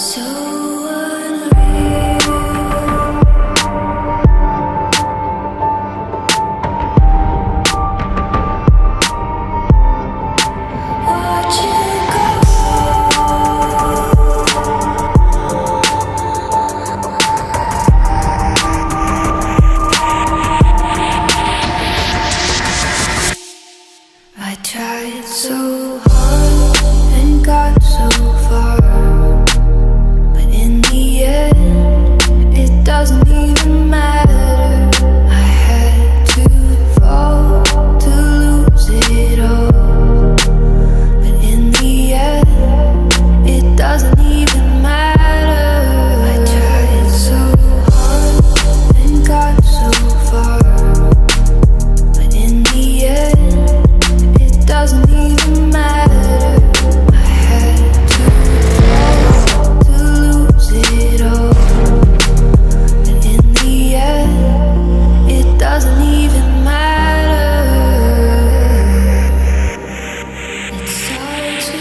So unreal. Watch you go. I tried so hard and got so far, but in the end, it doesn't even matter. I had to fall to lose it all, but in the end, it doesn't even matter. I tried so hard and got so far, but in the end, it doesn't even matter. I had to fall to lose it all, but in the end, it doesn't even matter. It's hard to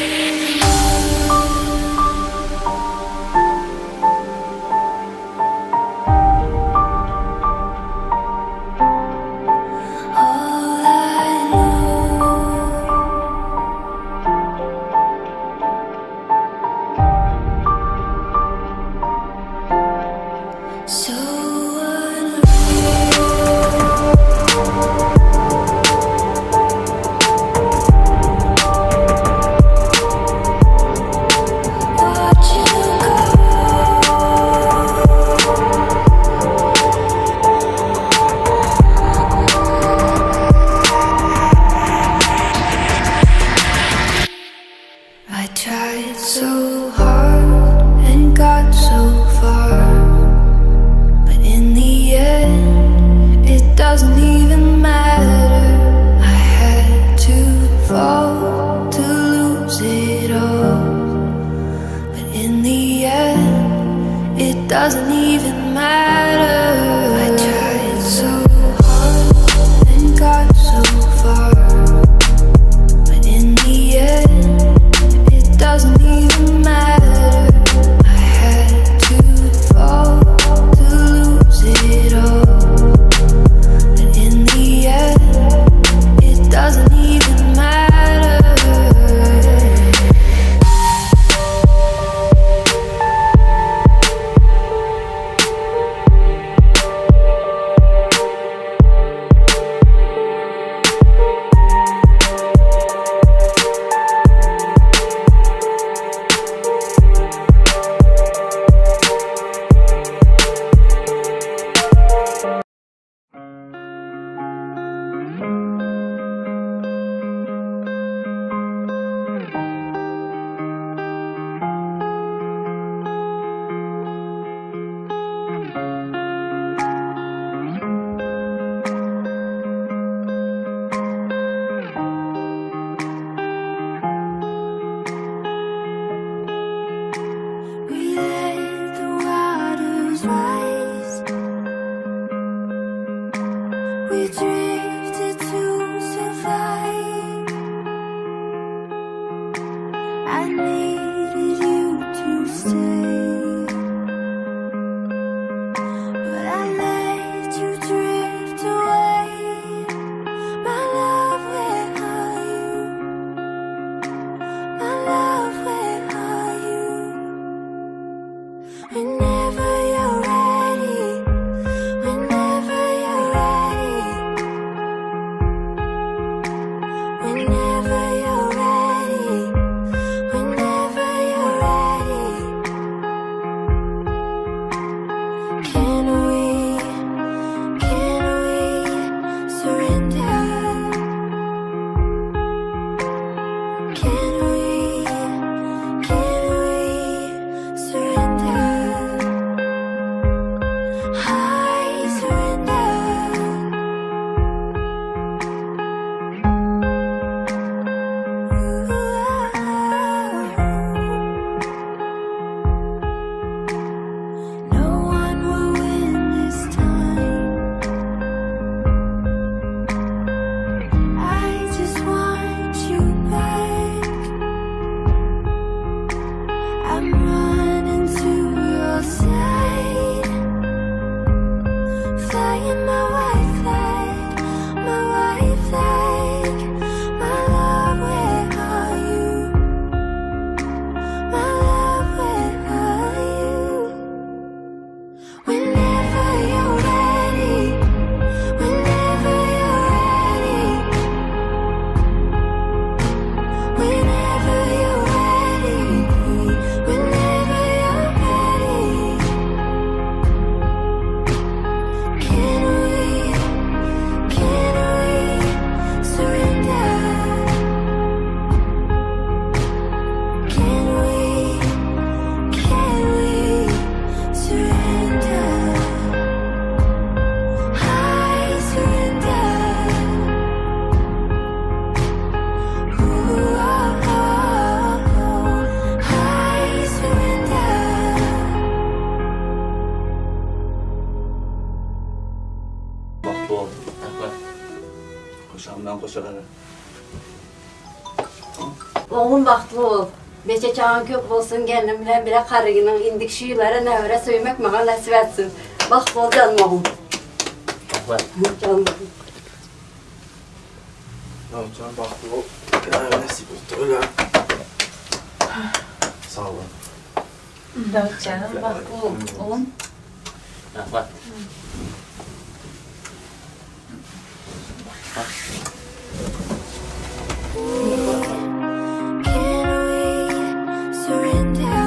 All I know. So unreal. Watch you go. I tried so hard and got so far, but in the end, it doesn't even matter. I had to fall to lose it all, but in the end, it doesn't even matter. I tried so hard and got so far, but in the end, it doesn't even matter. I had to fall to lose it all, but in the end, it doesn't even matter. We let the waters rise. We drifted to survive. I needed you to stay, but I let you drift away. My love, where are you? My love, where are you? Whenever you're ready, whenever you're ready, whenever you're ready, whenever you're ready. Oglum bagtly bol. Beçe çagaň köp bolsun gelnim bilen bile karygynyň indik şu ýyllara näbere söýmek maňa nesip etsin. Bagtly bol janym oglum. Rahmet. Janym oglum. Dawutjan bagtly bol. Näme nesip etdi öyle. Sag bol. Dawutjanam bagtly bol oglum. Rahmet. Can we surrender?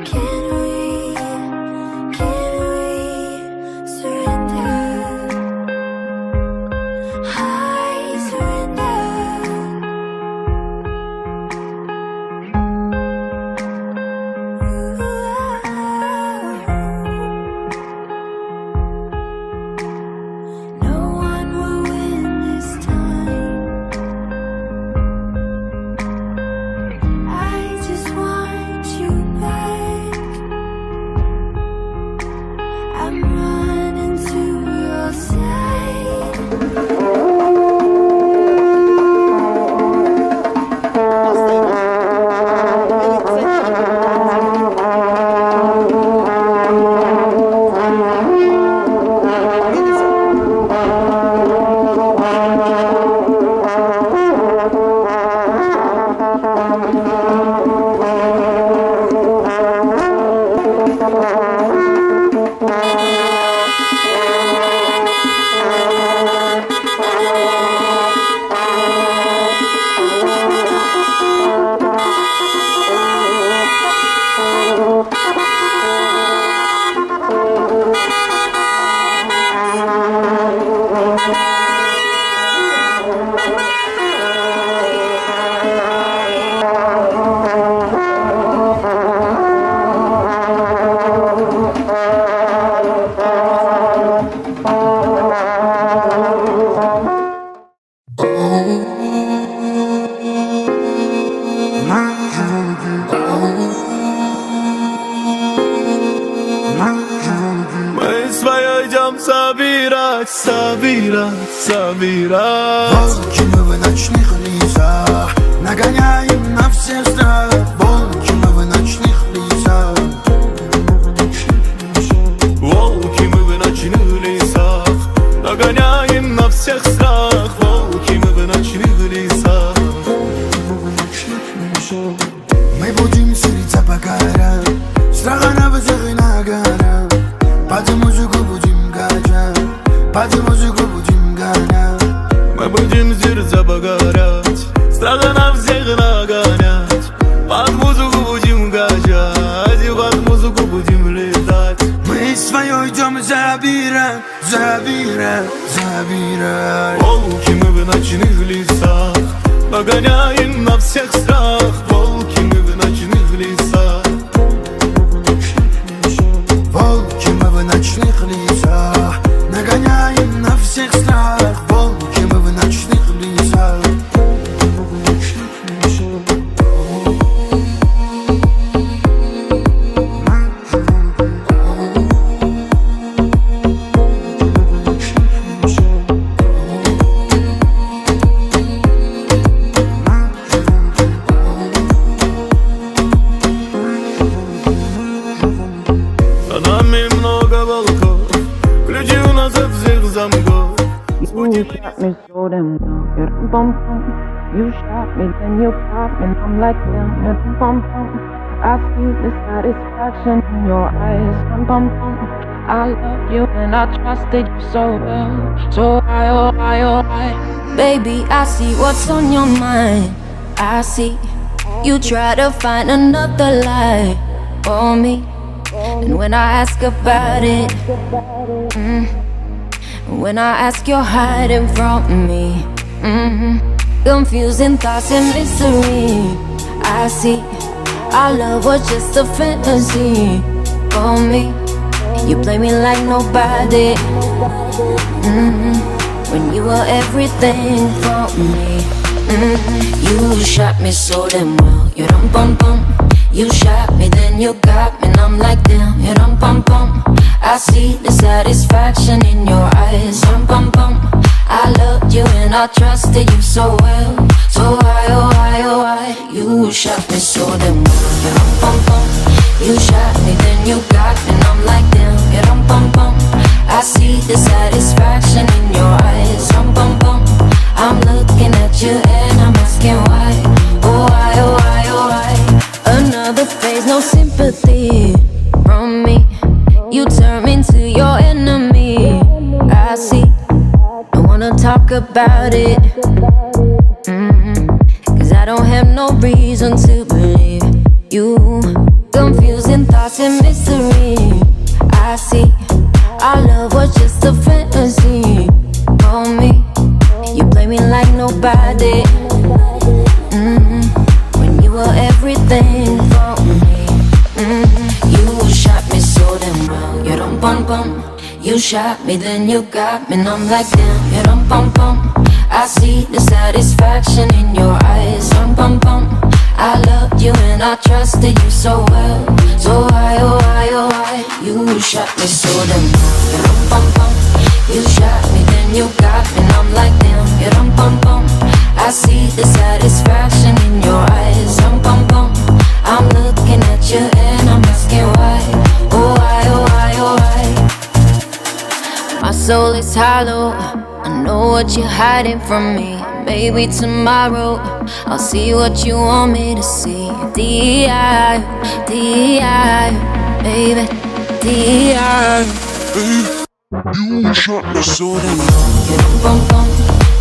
Can we, can we surrender? I surrender. No one will win this time. I just want you back. I'm running to your side. Мы свое идем собирать, собирать, собирать. Волки мы в ночных лесах, нагоняем на всех страх. Волки мы в ночных лесах. Волки мы в ночных лесах, нагоняем на всех страх. Волки мы в ночных лесах. Мы будем сердца покорять, страха на всех и на горах. Под музыку будем качать, под музыку будем гонять. Мы будем сердца покорять, страха на всех нагонять. Под музыку будем качать и под музыку будем летать. Мы свое идем забирать, забирать, забирать. Волки мы в ночных лесах, нагоняем на всех страх. Волки мы в ночных лесах. Волки мы в ночных лесах, нагоняем на всех страх. Волки мы в ночных лесах. За нами много волков, ключи у нас от всех замков. You shot me so damn well, you dum bum bum. You shot me, then you got me, and I'm like damn, you dum bum bum. I see the satisfaction in your eyes, dum bum bum. I love you and I trusted you so well, so I, oh I, oh I. Baby, I see what's on your mind. I see you try to find another lie for me. And when I ask about it, when I ask, you're hiding from me. Confusing thoughts and mystery. I see our love was just a fantasy for me. You play me like nobody. When you were everything for me. You shot me so damn well, you dum bum bum. You shot me, then you got me, and I'm like damn, you dum bum bum. I see the satisfaction in your eyes, dum bum bum. I loved you and I trusted you so well. So why, oh why, oh why? You shot me so damn well. You dum bum bum. You shot me, then you got me, and I'm like damn. You dum bum bum. I see the satisfaction in your eyes. Dum bum bum. I'm looking at you and I'm asking why. Oh why, oh why, oh why? Another phase, no sympathy from me. You turn me into your enemy. I see. Don't wanna talk about it. Cause I don't have no reason to believe you. Confusing thoughts and mystery. I see. Our love was just a fantasy. For me, you play me like nobody. When you were everything for me. You shot me so damn well. You dum bum bum. You shot me, then you got me, and I'm like damn. You dum bum bum. I see the satisfaction in your eyes. Dum bum bum. I loved you and I trusted you so well. So why, oh why, oh why? You shot me so damn well. You dum bum bum. You shot me, then you got me, and I'm like damn. You dum bum bum. I see the satisfaction in your eyes. Dum bum bum. I'm looking at you and I'm asking why. Oh why, oh why, oh why? My soul is hollow. I know what you're hiding from me. Maybe tomorrow I'll see what you want me to see. D.I., D.I., baby, D.I. You shot me so damn well. You dum bum bum.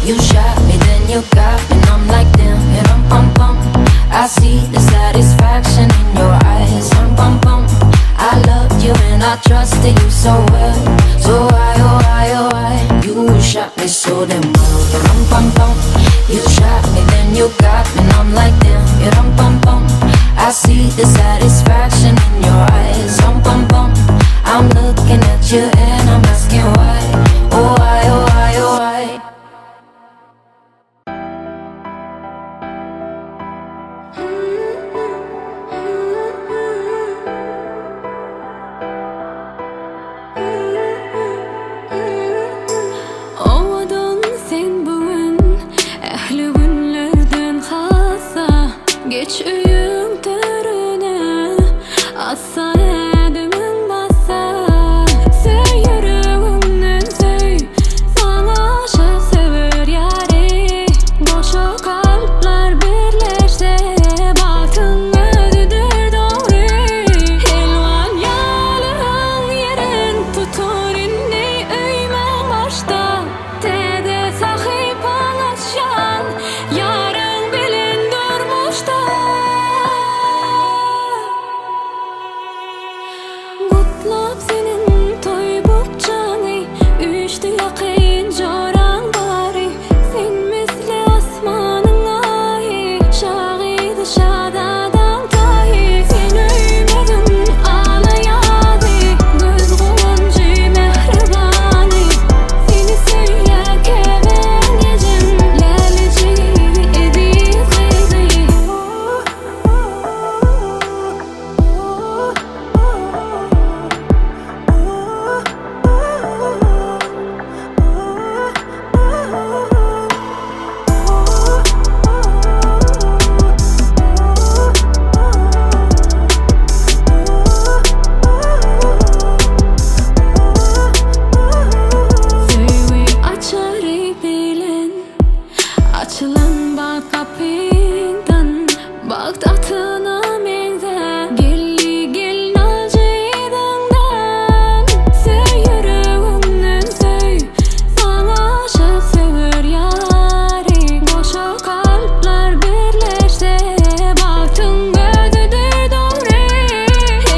You shot me, then you got me, and I'm like damn. You dum bum bum. I see the satisfaction in your eyes. Dum bum bum. I loved you and I trusted you so well. So why, oh why, oh why? You shot me so damn well. You dum bum bum. You shot me, then you got me, and I'm like damn. You dum bum bum. I see the satisfaction in your eyes. Dum bum bum. I'm looking at you and I'm asking why. Oh why, oh why, oh why? Owadan sen bu gün ähli günlerden hassa Geç öýüň törüne assa ädimiň bassa Söý ýüregiňden söý saňa aşyk söwer ýary Goşa kalplar birleşse bagtyň özüdir dogry Elwan ýalyň ýerin tutur indi öýmäň başda Täze sahypaň açýan ýaryň bilen durmuşda Gutlap seniň toý bukjaňy Üýşdi ýakyn joraň bary Sen misli asmanyň aýy Şa gyzy şazadaň taýy Sen öýmediň ala ýazy Göz guwanjy mähribany Seni söýýär keben ejem Lälejigi eziz gyzy. Söýgi açary bilen Açylan bagt gapyňdan Bagt atyna meňzä Geldi gelnaljy yzyňdan Söý ýüregiňden söý Saňa aşyk söwer ýary Goşa kalplar birleşse Bagtyň özüdir dogry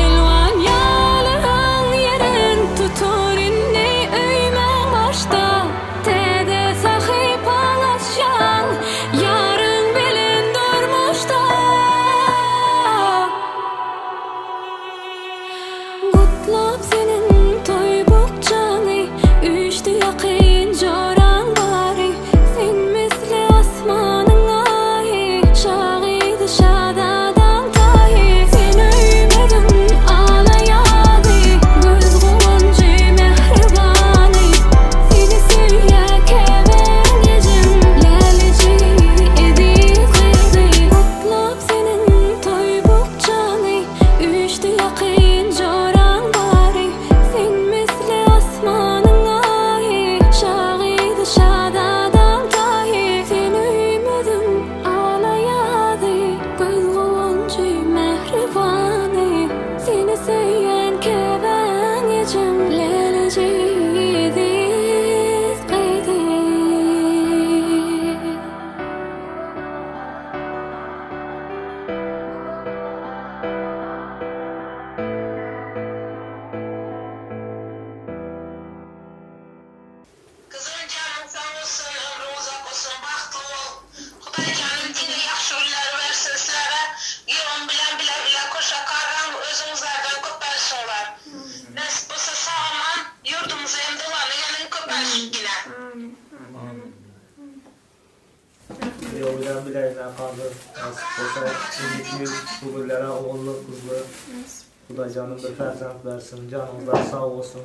Elwan ýalyň ýerin tutur indi öýmäň başda Täze sahypaň açýan ýaryň bilen durmuşda. Giýew bilen bilegine garry nasip bolsa indiki ýyl bu günlere ogully gyzly Hudaýjanym bir perzent bersin. Janyňyzlar sag bolsun.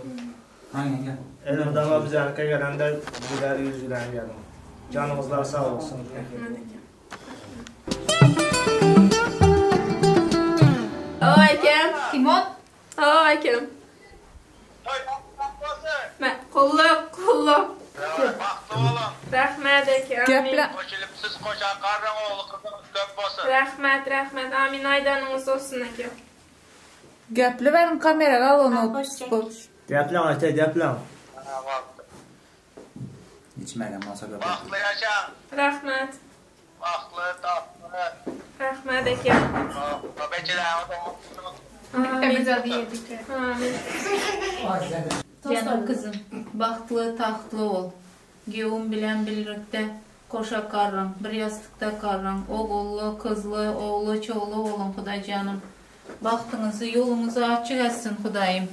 Elmydama bizänikä gelende güler ýüz bilen geliň. Janyňyzlar sag bolsun. Hawa ekem. Kim ol? Hawa ekem. Gulluk, gulluk. Bagtly boluň. Rahmet eke, amin. Geple. Goşulyp siz goşa garryň ogly gyzyňyz köp bolsun. Rahmet, rahmet, amin aýdanyňyz bolsun eke. Gepliberiň kamera gal ony Gepläň ete gepläň. Içmegem bolsa köp. Bagtly ýaşaň. Rahmet. Bagtly, tatly. Rahmet eke. Amin. Amin. Janym gyzym, bagtly, tagtly bol. Giýewim bilen birlikde goşa garryň, bir ýassykda garryň, ogully, gyzly, ogly, çogly boluň Hudaýjanym. Bagtyňyzy, ýoluňyzy açyk etsin Hudaýym.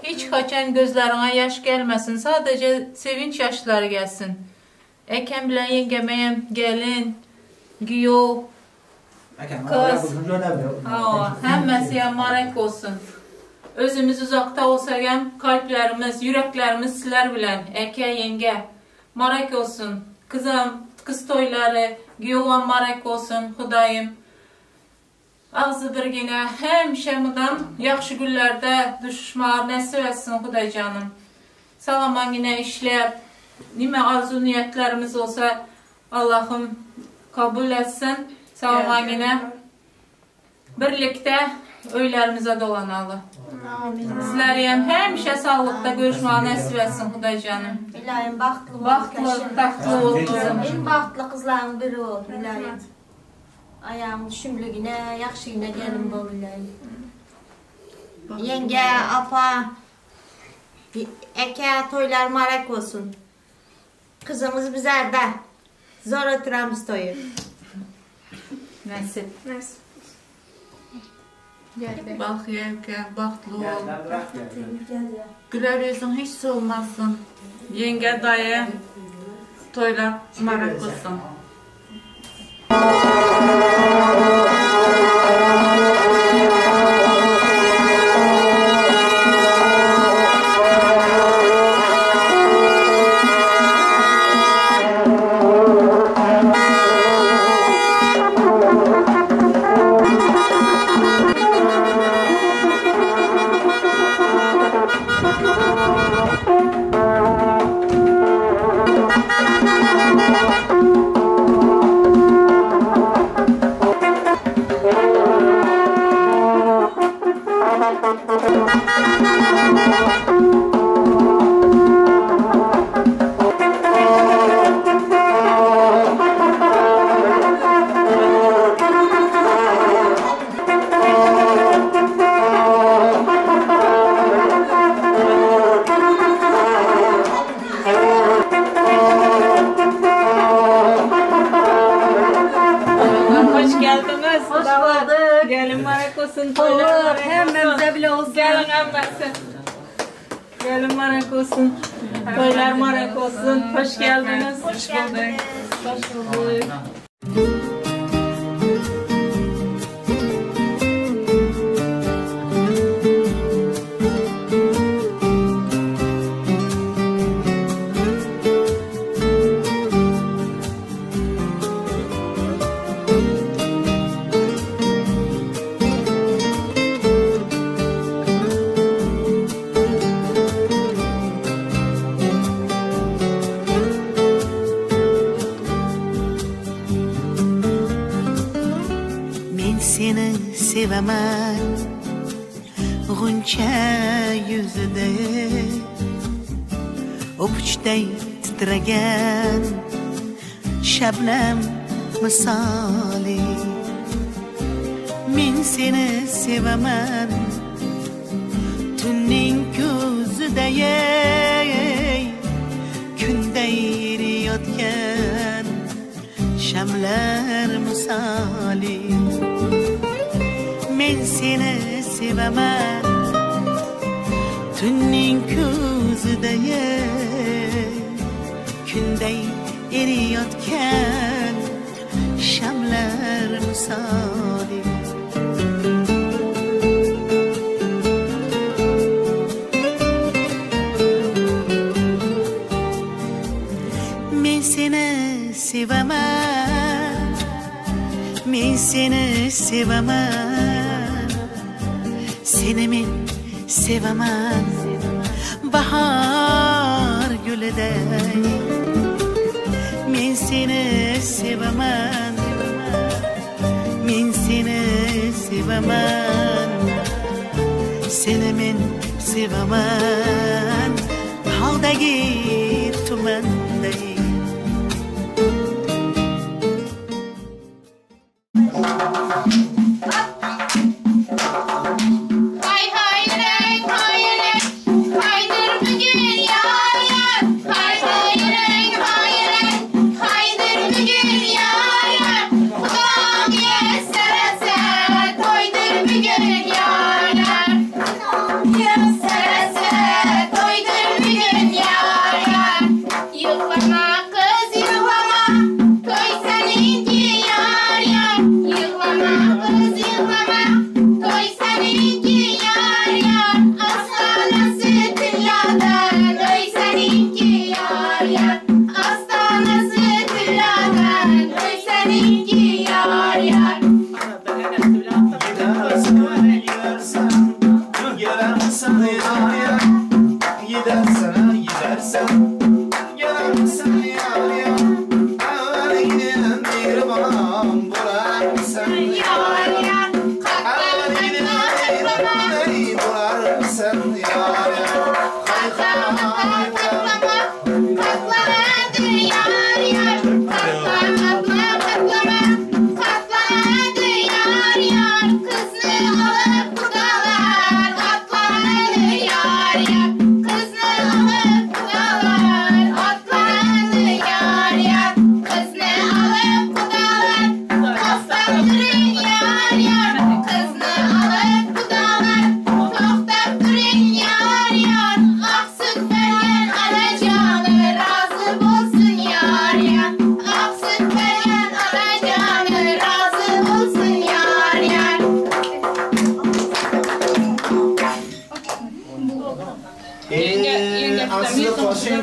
Hiç haçan gözleriňe ýaş gelmesin, sadaje sevinç ýaşlary gelsin. Ekem bilen ýeňgemem gelin, giýew, gyz, hawa, hemmesi marek bolsun. Özümiz uzakda bolsagam kalplerimiz, ýüreklerimiz sizler bilen, eke, ýeňge. Marek bolsun. Kyzam, kyz toýlary, giýewem marek bolsun, Hudaýym. Agzybirgine hemişe mydam ýagşy günlerde duşuşmagy nesip etsin Hudaýjanym. Sag-aman ýene işläp, nime arzuw niýetlerimiz bolsa Allahym kabul etsin. Sag-aman ýene birlikde öýlerimize dolanaly. Sizlerem hemişe saglykda görüşmegi nesip etsin Hudaýjanym. Ilayim bagtly bol. Bagtly, tagtly bol gyzym. Iň bagtly gyzlaryň biri bol Ilayim. Aýagyň düşümligine, ýagşyna gelin bol iläýim. Ýeňge, apa, eke toýlar marek bolsun. Kyzyňyz bizerde. Zor oturamyz toýy. Nesip. Nesip. Bagtly eke, bagtly bol. Güler ýüzüň hiç solmasyn. Ýeňge, daýy, toýlar marek bolsun. Hoş geldiniz. Hoş bulduk. Gelin marek olsun. Olur, hemmemize bile olsun. Gelin hemmesi. Gelin marek olsun. Toylar marek olsun. Hoş geldiniz. Hoş geldiniz. Hoş bulduk. Men seni sevaman G'uncha yuzida O'pichday titragan Shabnam misoli Men seni sevaman Tunning ko'ziday Kunday eriyotgan Shamlar misoli Men seni sevaman Tunning ko'ziday Kunday eriyotgan Men seni sevaman Seni men sevaman Bahar guliday Men seni sevaman Men seni sevaman Seni men sevaman Tog'dagi tumanday Hay haýrek haýrek haýdyr bu gün ýar ýar Hay haýrek haýrek haýdyr bu gün ýar ýar Hudaň ýesser etse toýdur bu gün ýar ýar Ýesser etse toýdur bu gün ýar ýar Ýyglama gyz ýyglama toý seniňki ýar ýar Ýyglama gyz ýyglama toý seniňki ýar ýar Astanasy tylladan öý seniňki ýar ýar Astanasy tylladan öý seniňki ýar ýar. Gidersen yar yar Gidersen gidersen Gidersen yar yar Evvel giden bir bana Bular sen Yar yar Evvel giden bir bana Bular sen yar yar Hay hay Katlama katlanadır yar yar Katlama katlama katlanadır yar yar Kızını alıp kudalar atlanır yar yar Kızını alıp kudalar atlanır yar yar Kızını alıp kudalar toktap durun yar yar Kızını alıp kudalar toktap durun yar yar Ak süt bergen anacanı razı bolsun yar yar Ak süt bergen anacanı razı bolsun yar yar. Aslı koşun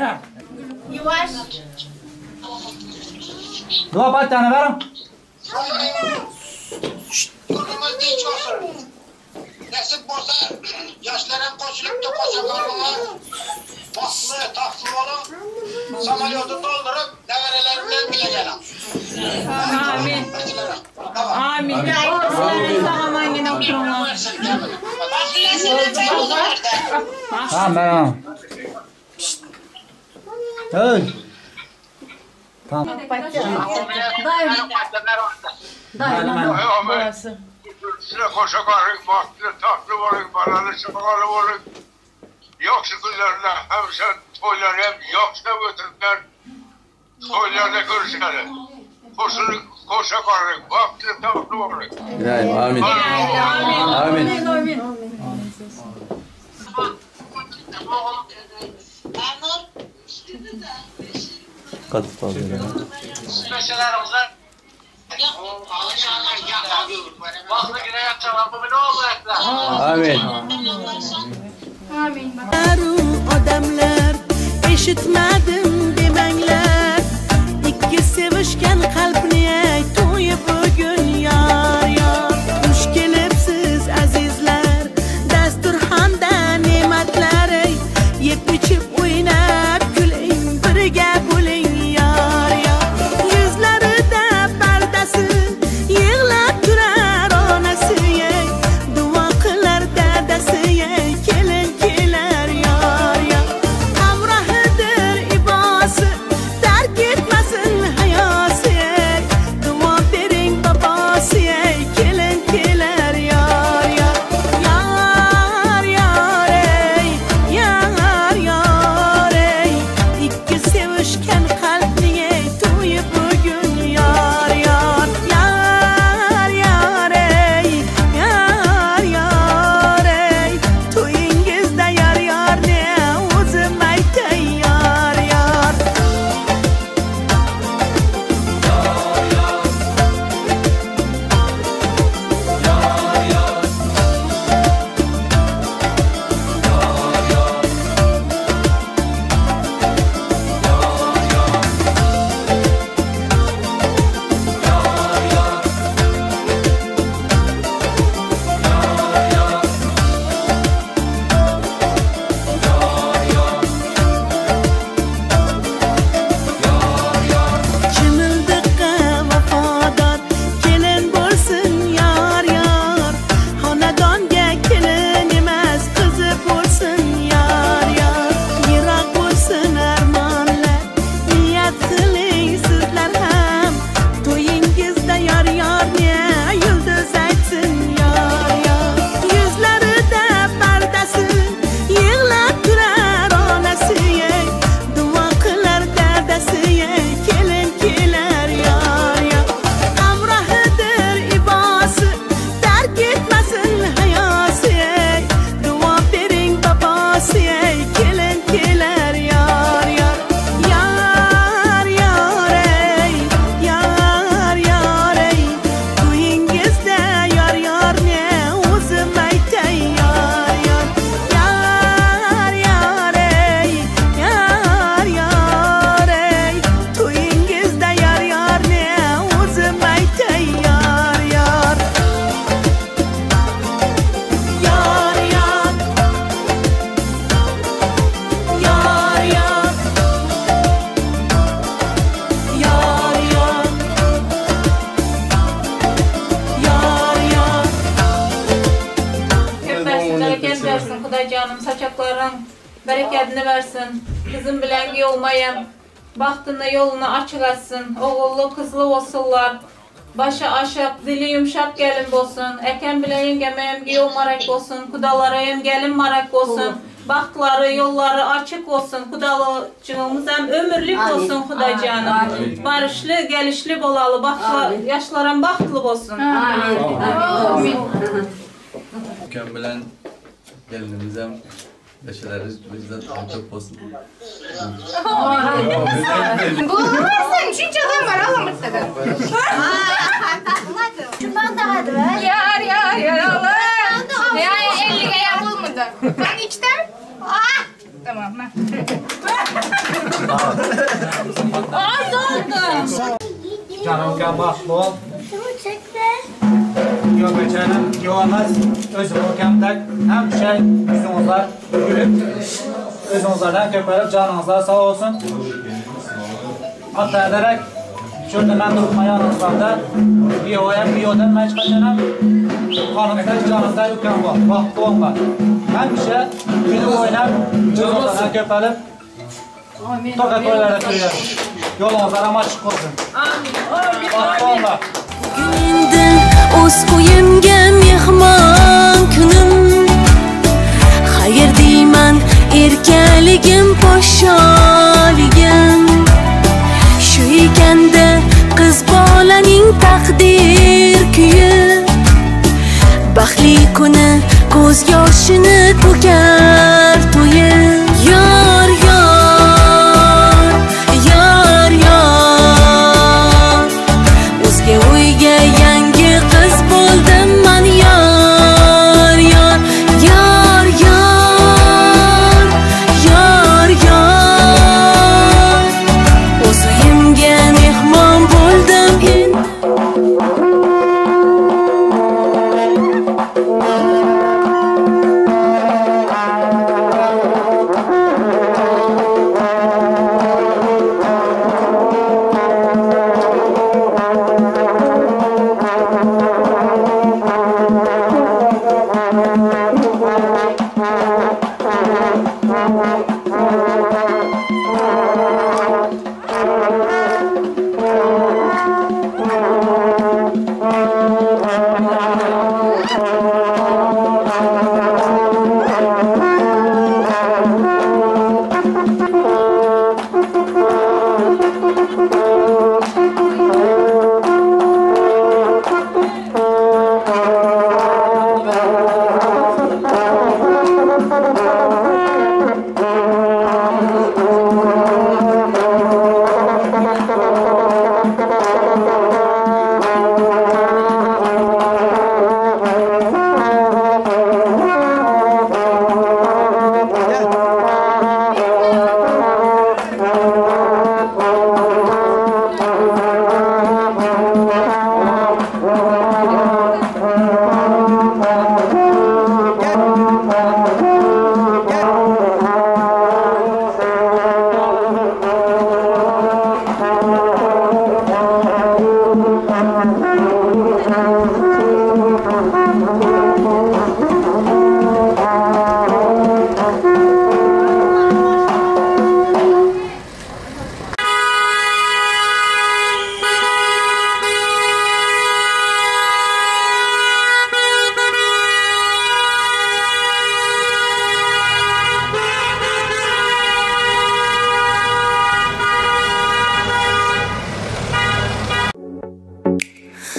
Ýuwaş. Dua patjany beriň. Gürrüňiz dynç bolsun. Nesip bolsa ýaşlaram goşulypdy goşa garryňa. Bagtly, tagtly boluň. Samolýoty dolduryp nebereler bilen bile geliň. Amin. Amin. Sizlerem sag aman gene oturyňlar. Tamam ben. Hey. Tamam. Size goşa garryň bagtly, tagtly boluň, balaly, çagaly boluň. Ýagşy günlerde hemişe toýlary hem ýagşy ötüripler. Toýlarda görüşeli. Goşulyň, goşa garryň bagtly, tagtly boluň. Ilayim amin. Amin. Amin. Amin. Odamlar eshitmadim demanglar ikki sevishgan qalbni to'yi bugun yor yor xush kelibsiz azizlar dasturxonda ne'matlar yeb ichib o'ynab kuling birga bo'ling yor yor yuzlarida pardasi yig'lab turar onasi duo qilar dadasi kelin kelar yor yor hamrohidir ibosi tark etmasin hayosi duo bering bobosi kelin kelar yor yor yor yor ey yor yor ey ikki sevishgan qalbning ey to'yi bugun yor yor yor yor ey yor yor ey to'yingizda yor yorni o'zim aytay yor yor. Chimildiqqa vafodor kelin bo'lsin yor yor xonadonga kelin emas qizi bo'lsin yor yor yiroq bo'lsin armonlar niyat qiling sizlar ham to'yingizda yor yorni yulduz aytsin yor yor yuzlarida pardasi yig'lab turar onasi duo qilar dadasi kelin kelar yor yor hamrohidir ibosi tark etmasin hayosi duo bering bobosi kelin kelar yor yor yor yor ey yor yor ey to'yingizda yor yorni o'zim aytay yor yor yor yor ey yor yor ey to'yingizda yor yorni o'zim aytay yor yor yor yor yor yor yor yor yor yor. Köp versin, bereket versin Hudaýjanym, saçaklaryň berekedini versin. Kızım bilen yolmayam. Bagtyny ýoluny açyk etsin. Ogully, kyzly bolsunlar. Başy aşyk, dili ýumşak gelin bolsun. Ekem bilen ýeňňeme hem giýew marak bolsun. Gudalara hem gelin marak bolsun. Bagtlary, ýollary açyk bolsun. Gudalyjygymyz hem ömürlik bolsun Hudaýjanym. Baryşly, gelişli bolaly. Bagtly, ýaşlaram bagtly bolsun. Amin. Ülkem bilen gelinimiz hem neşelerimiz bizden çok olsun. Bulamazsın çünkü adam var alamırsadan. Yar yar yar Allah. Ya 50'ye yapılmadı. Ben içtim. Ah! Tamam. Az oldu. Canım ukam baxtlı ol. Göbeçenim, Yoğanız, öz ukamdak həmişə yüzünüzlər gülüb, özünüzlərdən köpərib, canınızlar sağ olsun. Hatta edərək, şurada mən durma yanınızda, bir oya bir odan mən çıxacağam. Xanımda, canımda ukam var, baxtlı olma. Həmişə gülüb oynab, özünüzlərdən köpərib, toka toylara sürüyorum. Yolunuz arama açık olsun. Amin. Baxtlı olma. Endi o'z uyimga mehmon kunim. Xayr deyman erkaligim podsholigim. Shu ekanda qiz bolaning taqdir kuyi. Baxtli kuni ko'z yoshini to'kar to'yi. Yor yor yor yor o'zga uyga yangi qiz bo'ldim man yor yor yor yor yor yor o'z uyimga mehmon bo'ldim endi.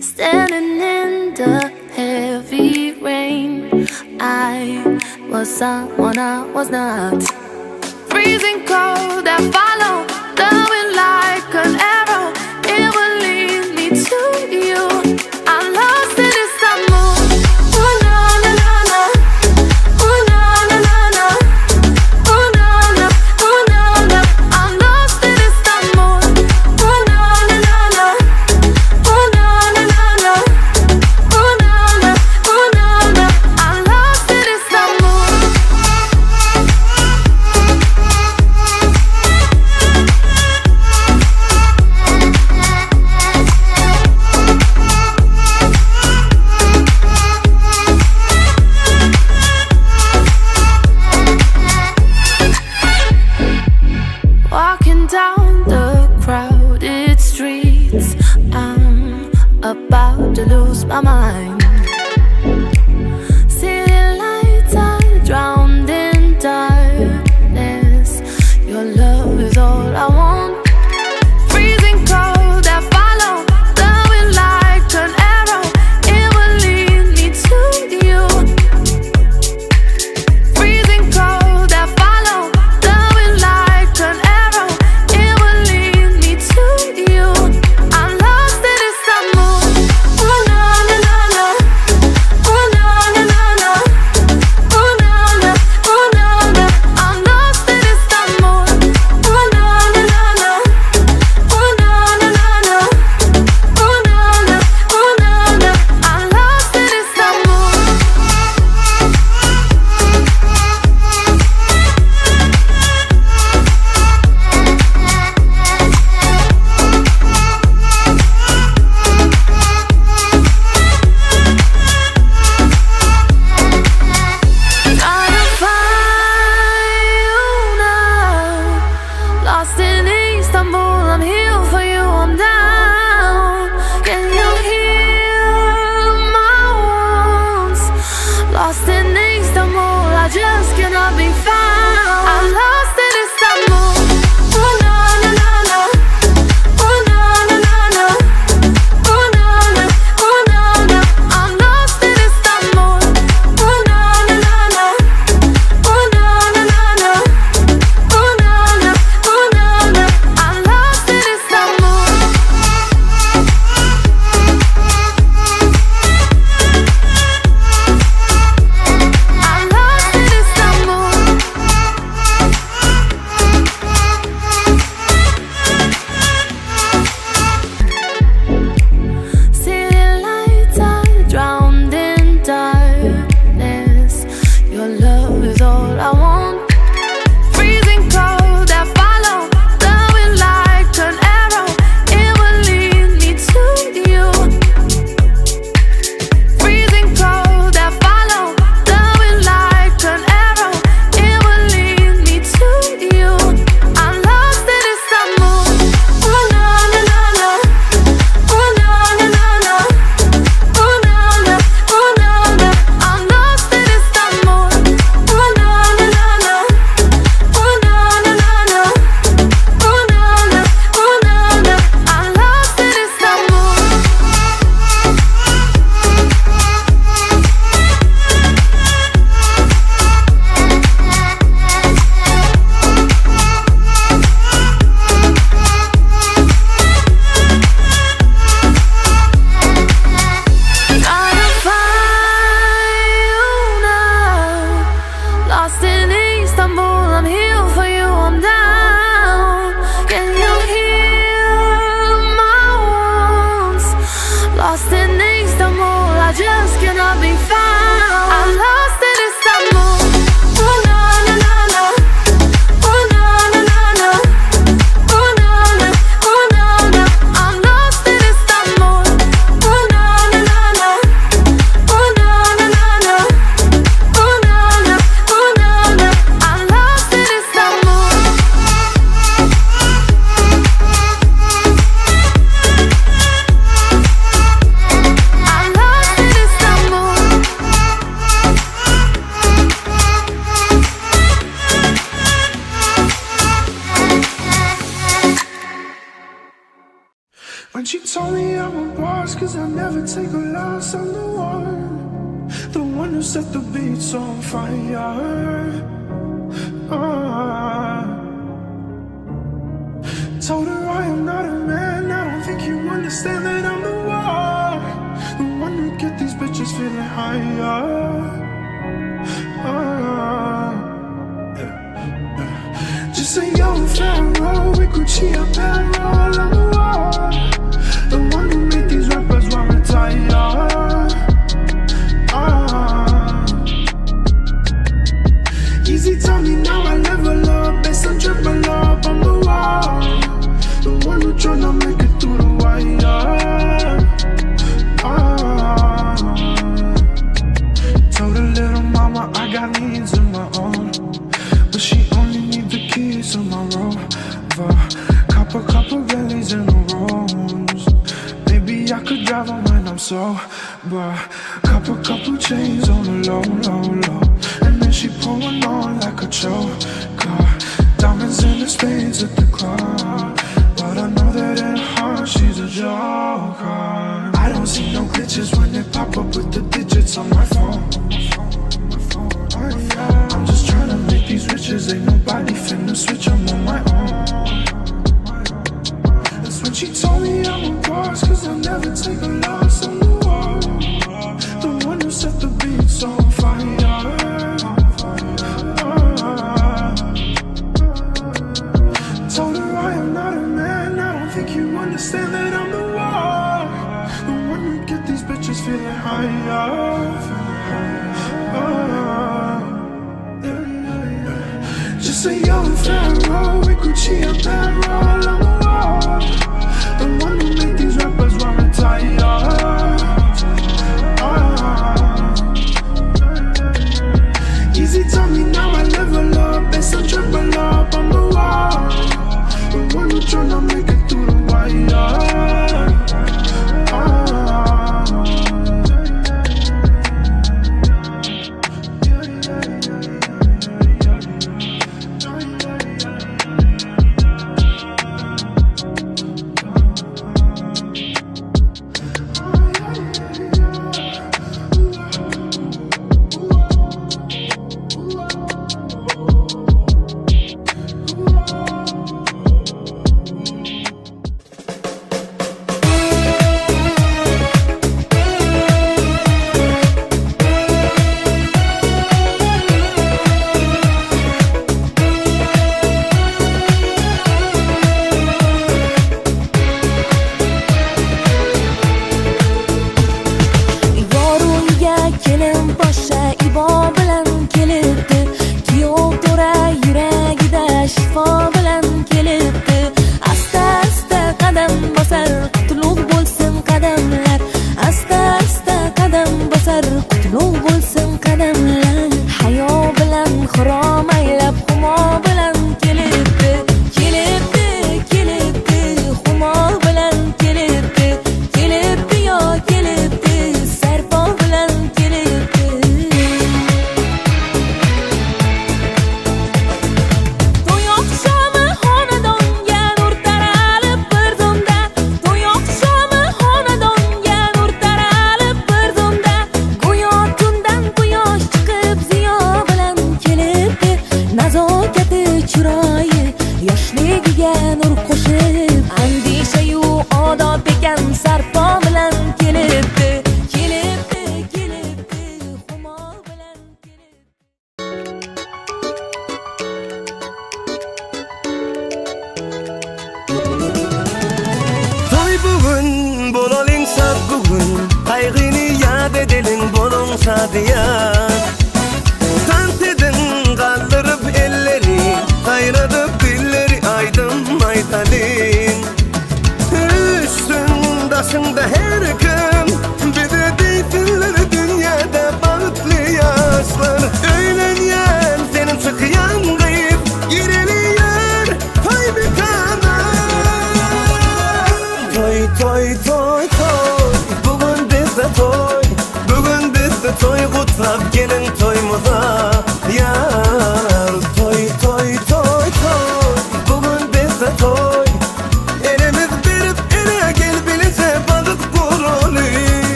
Standing in the heavy rain, I was someone I was not. Freezing cold, I follow the wind like an arrow. It will lead me to you. I'm lost in Istanbul. Ooh na na na na, ooh na na na na, ooh na na, ooh na na. I'm lost in Istanbul. Ooh na na na na, ooh na na na na, ooh na na, ooh na na. I'm lost in Istanbul. When she told me I'm a boss, cause I never take a loss, I'm the one. The one who set the beats on fire. Told her I am not a man, I don't think you understand that I'm the one. The one who get these bitches feeling higher. Just a young pharaoh with Gucci apparel, I'm the one. The one who made these rappers wanna retire. Easy tell me now I level up, it's a triple up, I'm the one. The one who tryna make it through the wire. Told her little mama I got needs of my own, but she only need the keys to my Rover. Couple, couple bellies in the rooms. Maybe I could drive 'em when I'm sober. Couple, couple chains on the low, low, low. And then she pouring on like a choker. Diamonds in the spades at the club, but I know that in her heart she's a joker. I don't see no glitches when they pop up with the digits on my phone. I'm just tryna make these riches, ain't nobody finna switch, I'm on my own. That's when she told me I'm a boss, cause I never take a loss, I'm the one. The one who set the beats on fire. Told her I am not a man, I don't think you understand that I'm the one. The one who get these bitches feeling higher. Just a young pharaoh with Gucci apparel, I'm the one. The one who made these rappers wanna retire. Easy tell me now I level up, it's a triple up, I'm the one. The one who tryna make it through the wire. Toy, toy, toy, toy. Bugün bizde toy, kutlap gelin.